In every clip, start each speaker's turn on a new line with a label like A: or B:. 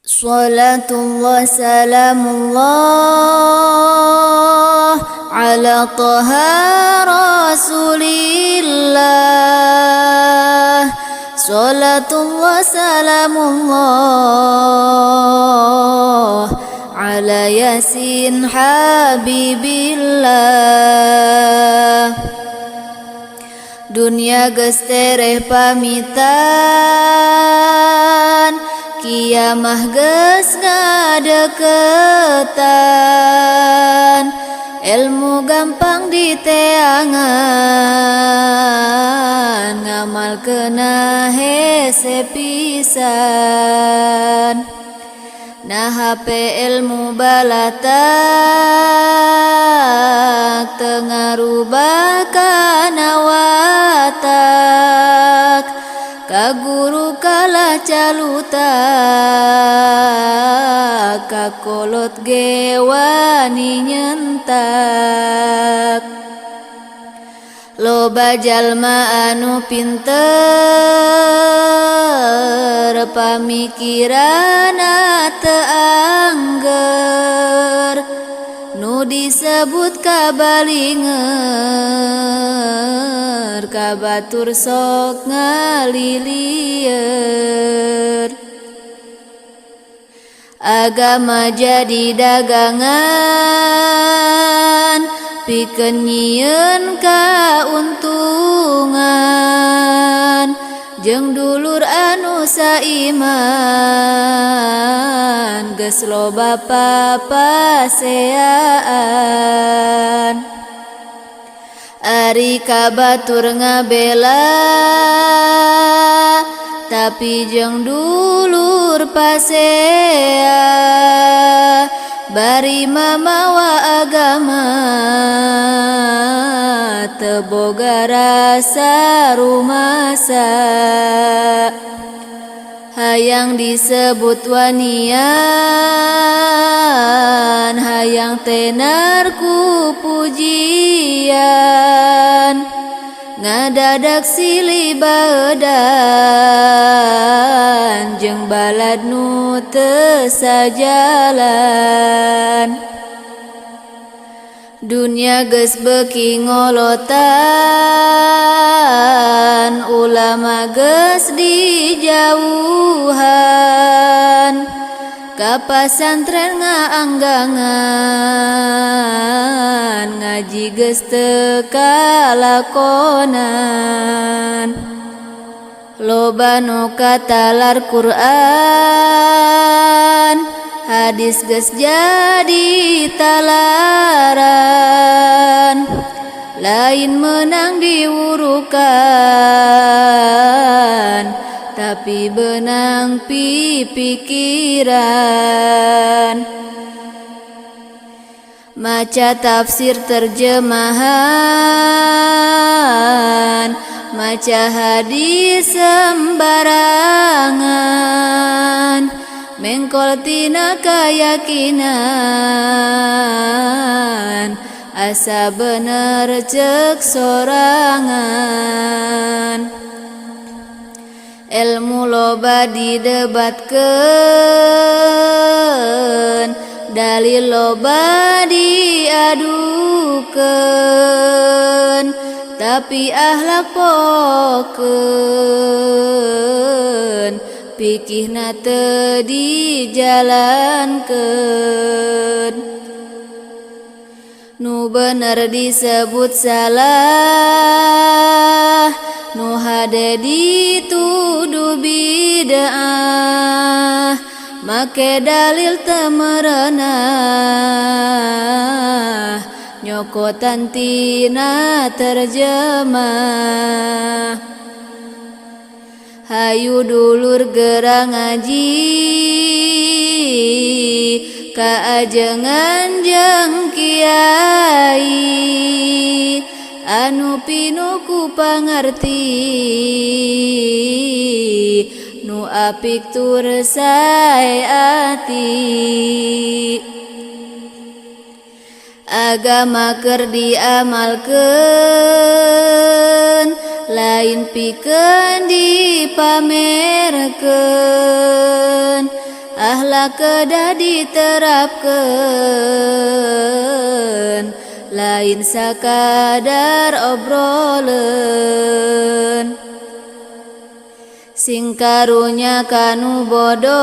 A: Salatullah salamullah ala Taha Rasulillah. Salatullah salamullah ala Yasin Habibillah. Dunia geus tereh pamitan, kiamah geus ngadeukeutan. Ilmu gampang diteangan, ngamalkeunna hese pisan. Naha pe ilmu balatak teu ngarubah kana watak? Ka guru kalah calutak, ka kolot ge wani nyentak. Loba jalma anu pinter, pamikiranna teu angger. Nu disebut kabalinger, ka batur sok ngalilieur. Agama jadi dagangan pikeun nyieun kauntungan. Jeung dulur anu saiman geus loba papaseaan. Ari ka batur ngabela, tapi jeung dulur pasea. Bari mamawa agama, teu boga rasa rumasa. Hayang disebut wanian, hayang tenar ku pujian. Ngadadak silih baeudan jeung balad nu teu sajalan. Dunya geus beuki ngolotan, ulama geus dijauhan. Ka pasantren ngaanggangan, ngaji geus teu kalakonan. Loba nu katalar Quran, hadis geus jadi talaran. Lain meunang diwurukan, tapi beunang pipikiran. Maca tafsir terjemahan, maca hadis sembarangan. Mengkol tina kayakinan, asa bener cek sorangan. Ilmu loba didebatkeun, dalil loba diadukeun, tapi akhlak pokeun, pikihna teu dijalankeun. Nu bener disebut salah, nu hade dituduh bid'ah. Make dalil teu merenah, nyokotan tina terjemah. Hayu dulur, gera ngaji ka ajengan jeung kiai anu pinuh ku pangarti, nu apik tur sae ati. Agama keur diamalkeun, lain pikeun dipamerkeun. Akhlak kedah diterapkeun, lain sakadar obroleun. Sing karunya kanu bodoh,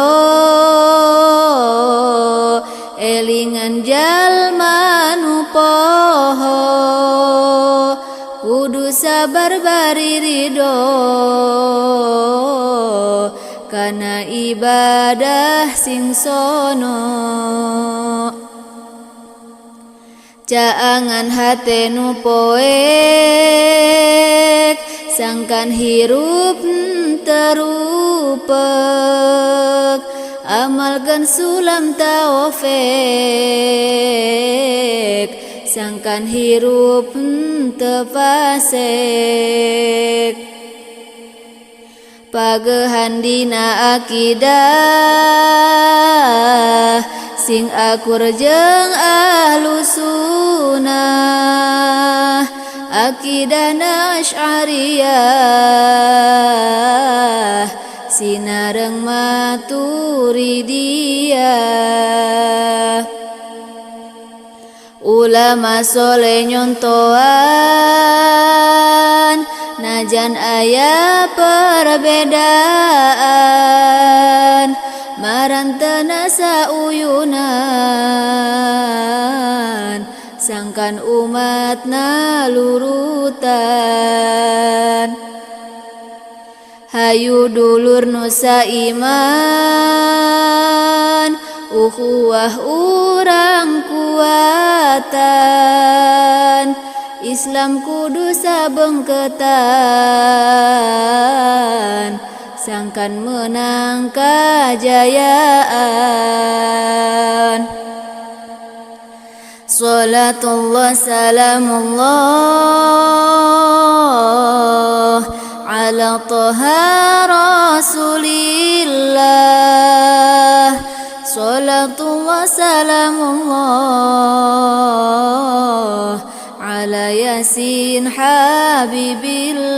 A: elingan jalma nu poho, kudu sabar bari ridho kana ibadah sing sono. Caangan hate nu poek, sangkan hirup terupek, amalkan sulam taufik, sangkan hirup tepasek. Pagehan dina akidah, sing akur jeung ahlu sunnah, akidah asy'ariyah, sinareng maturidiyah. Ulama soleh nyontoan, najan aya perbedaan, marantena sauyunan, sangkan umatna lurutan. Hayu dulur nusa iman, ukhuwah urang kuatan, Islam kudu sabengketan, sangkan menang kajayaan. Salatullah salamullah ala Toha Rasulillah. Salatullah salamullah ala Yasin Habibillah.